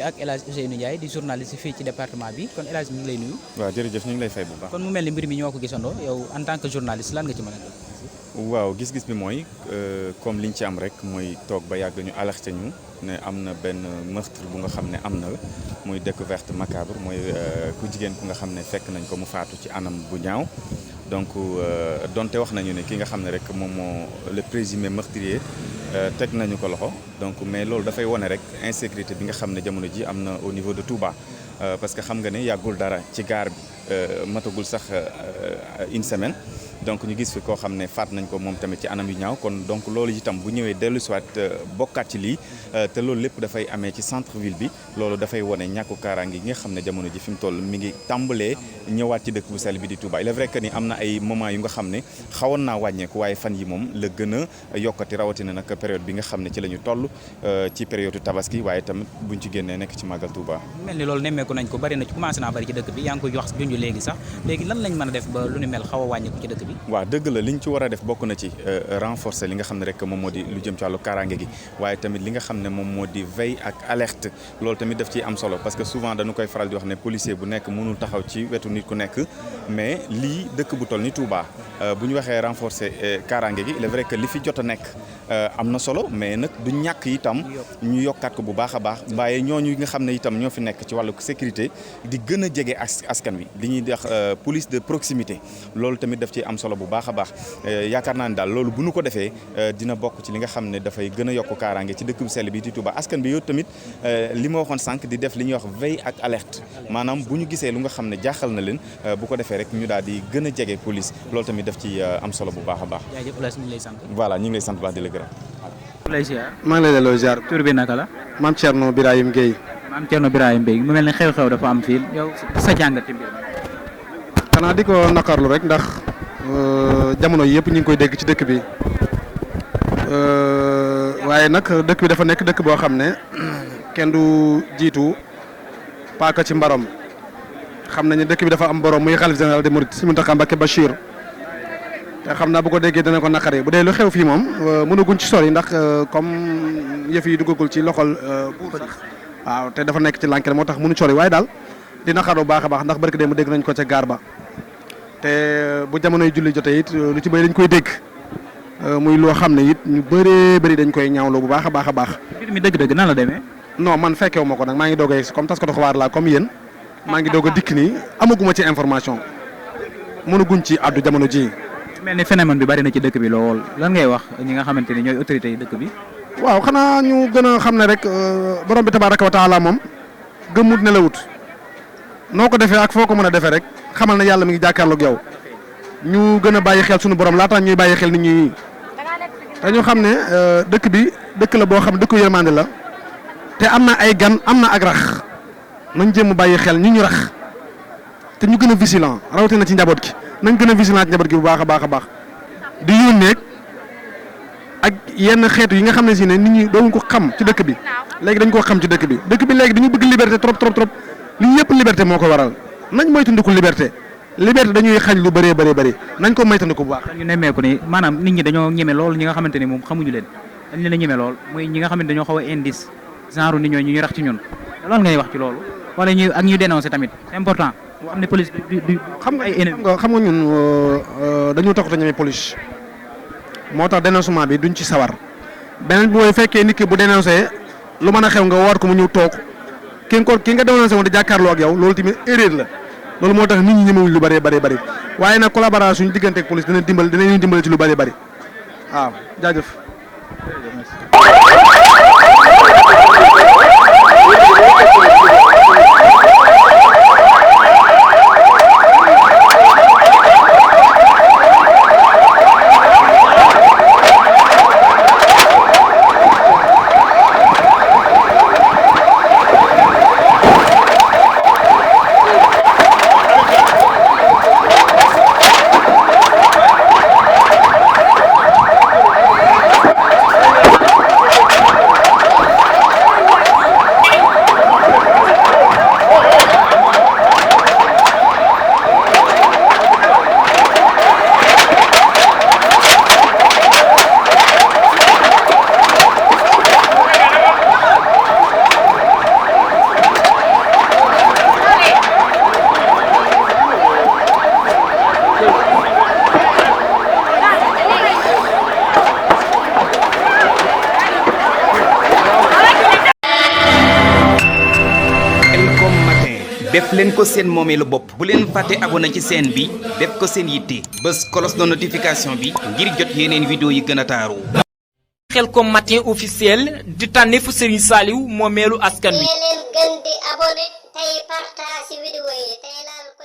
ak El Hadj Ousseynou Ndiaye di journaliste fii ci département bi kon El Hadj mi ngi lay nuyu. waaw jërëjëf ñu ngi lay fay bu baax. kon mu mel ni mbir mi ñoo ko gisandoo yow en tant que journaliste lan nga ci mën a def. waaw gis-gis bi mooy comme liñ ci am rek mooy toog ba yàgg ñu alerté ñu ne am na benn meurtre bu nga xam ne am na muy découverte macabre mooy ku jigéen ku nga xam ne fekk nañ ko mu faatu ci anam bu ñaaw. donc donte wax nañu ne ki nga xam ne rek moom moo le présumé meurtrier teg nañu ko loxo donc mais loolu dafay wone rek insécurité bi nga xam ne jamono ji am na au niveau de Touba parce que xam nga ne yàggul dara ci gaar bi matagul sax une semaine donc ñu gis fi koo xam ne faat nañ ko moom tamit ci anam yu ñaaw kon donc loolu itam bu ñëwee dellu siwaat bokkaat ci lii te loolu lépp dafay amee ci centre ville bi loolu dafay wone ñàkku kaaraange yi nga xam ne jamono ji fi mu toll mi ngi tàmbalee ñëwaat ci dëkk bu sell bi di Touba il est vrai que ni am na ay moment yu nga xam ne xawoon naa wàññeeku waaye fan yi moom la gën a yokkati rawatina nag période bi nga xam ne ci la ñu toll ci période tabaski waaye tamit buñ ci génnee nekk ci màggal Touba. mel ni loolu nemmeeku nañ ko bari na ci commencé naa bari ci dëkk bi yaa ngi koy wax junj léegi sax léegi lan lañ mën a def ba lu ni mel xaw a wàññeeku ci dëkk bi. waaw dëgg la liñ ci war a def bokk na ci renforcer li nga xam ne rek moom moo di lu jëm ci wàllu kaaraange gi waaye tamit li nga xam ne moom moo di veille ak alerte loolu tamit daf ciy am solo parce que souvent dañu koy faral di wax ne policier bu nekk mënul taxaw ci wetu nit ku nekk mais lii dëkk bu toll ni Touba bu ñu waxee renforcer kaaraange gi il est vrai que li fi jot a nekk am na solo mais nag du ñàkk itam ñu yokkaat ko bu baax a baax waaye ñooñu nga xam ne itam ñoo fi nekk ci wàllu sécurité di gën a jege askan wi li ñuy wax police de proximité loolu tamit daf ciy am solo bu baax a baax yaakaar naa ne daal loolu bu ñu ko defee dina bokk ci li nga xam ne dafay gën a yokk kaaraange ci dëkk bu sell bi di Touba askan bi yow tamit li ma waxoon sànq di def li ñuy wax veille ak alerte maanaam bu ñu gisee lu nga xam ne jaaxal na leen bu ko defee rek ñu daal di gën a jege police loolu tamit daf ci am solo bu baax a baax. jaajëf El Hadj ñu ngi lay sant. voilà ñu ngi lay sant baax di la gërëm. maa ngi lay delloo ziar. tur bi naka la. maam Thierno Birahim Gueye. maam Thierno Birahim Gueye mu mel ni xew-xew dafa am fii yow sa jàngat ci mbir mi. xanaa di ko naqarlu rek ndax jamono yëpp ñu ngi koy dégg ci dëkk bi waaye nag dëkk bi dafa nekk dëkk boo xam ne kenn du jiitu paaka ci mbarom xam nañu dëkk bi dafa am borom muy xalif général des mourides Sëriñ Mountakha Mbacké Bachir te xam naa bu ko déggee dana ko naqari bu dee lu xew fii moom mënaguñ ci sori ndax comme yëf yi duggagul ci loxol buur sax waaw te dafa nekk ci l'enquête moo tax mënu sori waaye daal di naqar bu baax a baax ndax barki dee mu dégg nañ ko ca gaar ba te bu jamonoy julli jotee it lu ci bëri dañ koy dégg muy loo xam ne it ñu bëree bëri dañ koy ñaawloo bu baax a baax a baax. mbir mi dëgg-dëgg nan la demee. non man fekkewu ma ko nag maa ngi doog a comme taskatu xabaar laa comme yéen maa ngi doog a dikk nii amaguma ci information mënaguñ ci àddu jamono ji mel ni phénomène bi bari na ci dëkk bi lool lan ngay wax ñi nga xamante ni ñooy autorités yi dëkk bi. waaw xanaa ñu gën a xam ne rek borom bi tabaaraka wa taala moom gëmmut ne la wut noo ko defee ak foo ko mën a defee rek xamal na yàlla mi ngi jàkkaarloog yow ñu gën a bàyyi xel suñu borom laata ñuy bàyyi xel nit ñi te ñu xam ne dëkk bi dëkk la boo xam dëkku yërmande la te am na ay gan am na ak rax nañ jéem a bàyyi xel ñu rax te ñu gën a vigilant rawatina ci njaboot gi nañ gën a vigilant ci njaboot gi bu baax a baax a baax di yónnee ak yenn xeetu yi nga xam ne si ne nit ñi doon ko xam ci dëkk bi léegi dañ koo xam ci dëkk bi léegi dañu bëgg liberté trop lii yëpp liberté moo ko waral nañ moytandiku liberté dañuy xañ lu bëree bëri nañ ko moytandiku bu baax. ñu nemmeeku ni maanaam nit ñi dañoo ñeme lool ñi nga xamante ni moom xamuñu leen dañ leen a ñeme lool muy ñi nga xamante dañoo xaw a indice genre nit ñooñu ñu rax ci ñun loolu ngay wax ci loolu wala ñu ak ñu dénoncer tamit c'est important am ne police du xam nga ay ennemis xam nga ñun dañoo taxut a ñeme police moo tax dénoncement bi duñ ci sawar beneen bi mooy fekkee nit ki bu dénoncé lu mën a xew nga war ko mu ñëw toog ki nga dénoncé woon di jàkkaarloo ak yow loolu tamit erreur la loolu moo tax nit ñi ñemewuñ lu bëree bëri waaye nag collaboration suñu diggante ak police dinañ dimbale ci lu bëri waaw jaajëf. def leen ko seen moomeelu bopp bu leen fàtte abonné ci chaîne bi def ko seen yitte bés cloche de notification bi ngir jot yeneen vidéo yi gën a taaru. Khelcom matin officiel di tànneefu Serigne Saliou moomeelu askan wi. leen gën di abonné tey partage ci vidéo yi tey laal ko